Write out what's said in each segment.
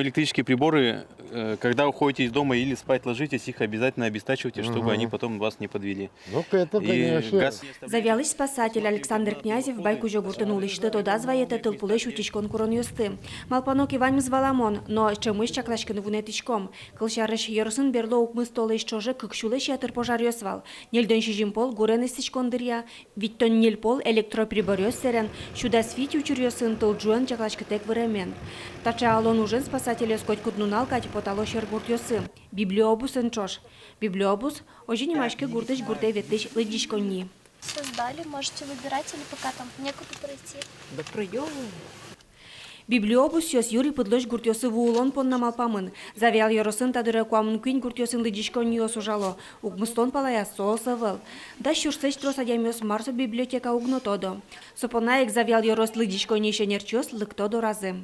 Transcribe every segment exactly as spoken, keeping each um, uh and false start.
Электрические приборы, э, когда уходите из дома или спать ложитесь, их обязательно обестачивайте, чтобы они потом вас не подвели. Ну, это, и конечно. Газ. Завьялысь спасатель Александр Князев Байкузё гуртын улӥсьты тодаз ваетэ тылпулэсь утиськон куронъёсты. Малпано ке, ваньмыз валамон, но ӵемысь чакласькыны вунэтӥськом. Кылсярысь, ёросын берло укмыс толэзь ӵоже кык сюлэсь ятыр пожаръёс вал. Ньыльдон сизьым пол гурен эстӥськон дыръя, витьтон ньыль пол электроприборъёс сэрен, сю дас вить учыръёсын тыл ӝуэн чакласькытэк выремен. Таӵе алон ужен спасательёс котькуд нунал кадь потало сьӧр гуртъёсы. Библиобусын ӵош. Библиобус — озьы нимаське гуртысь гуртэ ветлӥсь лыдӟиськонни. Всё сдали, можете выбирать, или пока там некуда пройти? Да пройдём. Библиобусъёс юри пыдлось гуртъёсы вуылон понна малпамын. Завьял ёросын та дыре куамын куинь гуртъёсын лыдӟиськонниос ужало. Укмыстон палаяз соос ӧвӧл. Дас сюрслэсь трос адямиос мар со библиотека, уг но тодо. Со понна ик Завьял ёрос лыдӟиськонниысь ӧнерчиос лыкто доразы.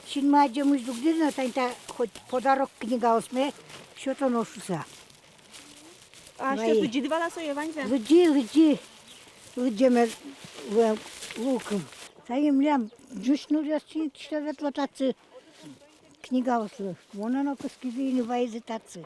Синмы адӟемысь дугдӥз но, тани та хоть подарок книгаосме сётоно шуса. А что, лыдӟиды вал-а сое ваньзэ? Лыдӟи, лыдӟи. Лыдӟеме луэ, луэ укым. Тани милям ӟуч нылъёс ини киштэ ветло татчы книгаослы. Монэ но кыскизы ини, вайизы татчы.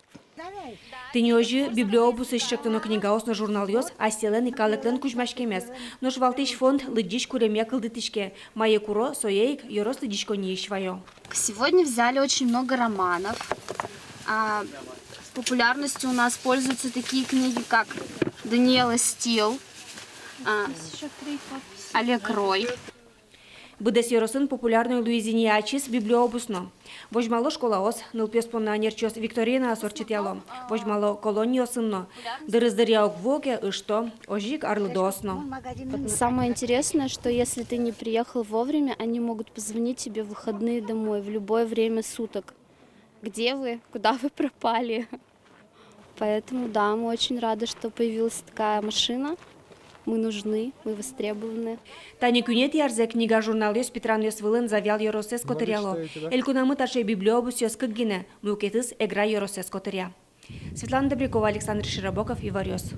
Тӥни озьы библиобусысь чектоно книгаос но журналъёс асьсэлэн ик калыклэн кузьмаськемез. Нош валтӥсь фонд лыдӟись куремъя кылдытӥське. Мае куро, сое ик ёрос лыдӟиськонниысь вайо. Сегодня взяли очень много романов. А, популярностью у нас пользуются такие книги, как Даниэла Стил, а, Олег Рой. Быдэс ёросын популярной луиз ини ачиз библиобус но. Возьмало школаос, нылпиос понна ӧнерчиос викторинаос ортчытъяло. Возьмало колониосын но. Дырыз дыръя уг вуо ке, ышто. Озьы ик арлыдоос но. Самое интересное, что если ты не приехал вовремя, они могут позвонить тебе в выходные домой в любое время суток. Где вы? Куда вы пропали? Поэтому, да, мы очень рады, что появилась такая машина. Мы нужны, мы востребованы. Тани куинетӥ арзэ книга, журналъёс питранъёс вылын Завьял ёросэз котыръяло. Элькунамы таӵе библиобусъёс кык гинэ, мукетыз Эгра ёросэз котыръя. Светлана Добрякова, Александр Широбоков, «Иворъёс».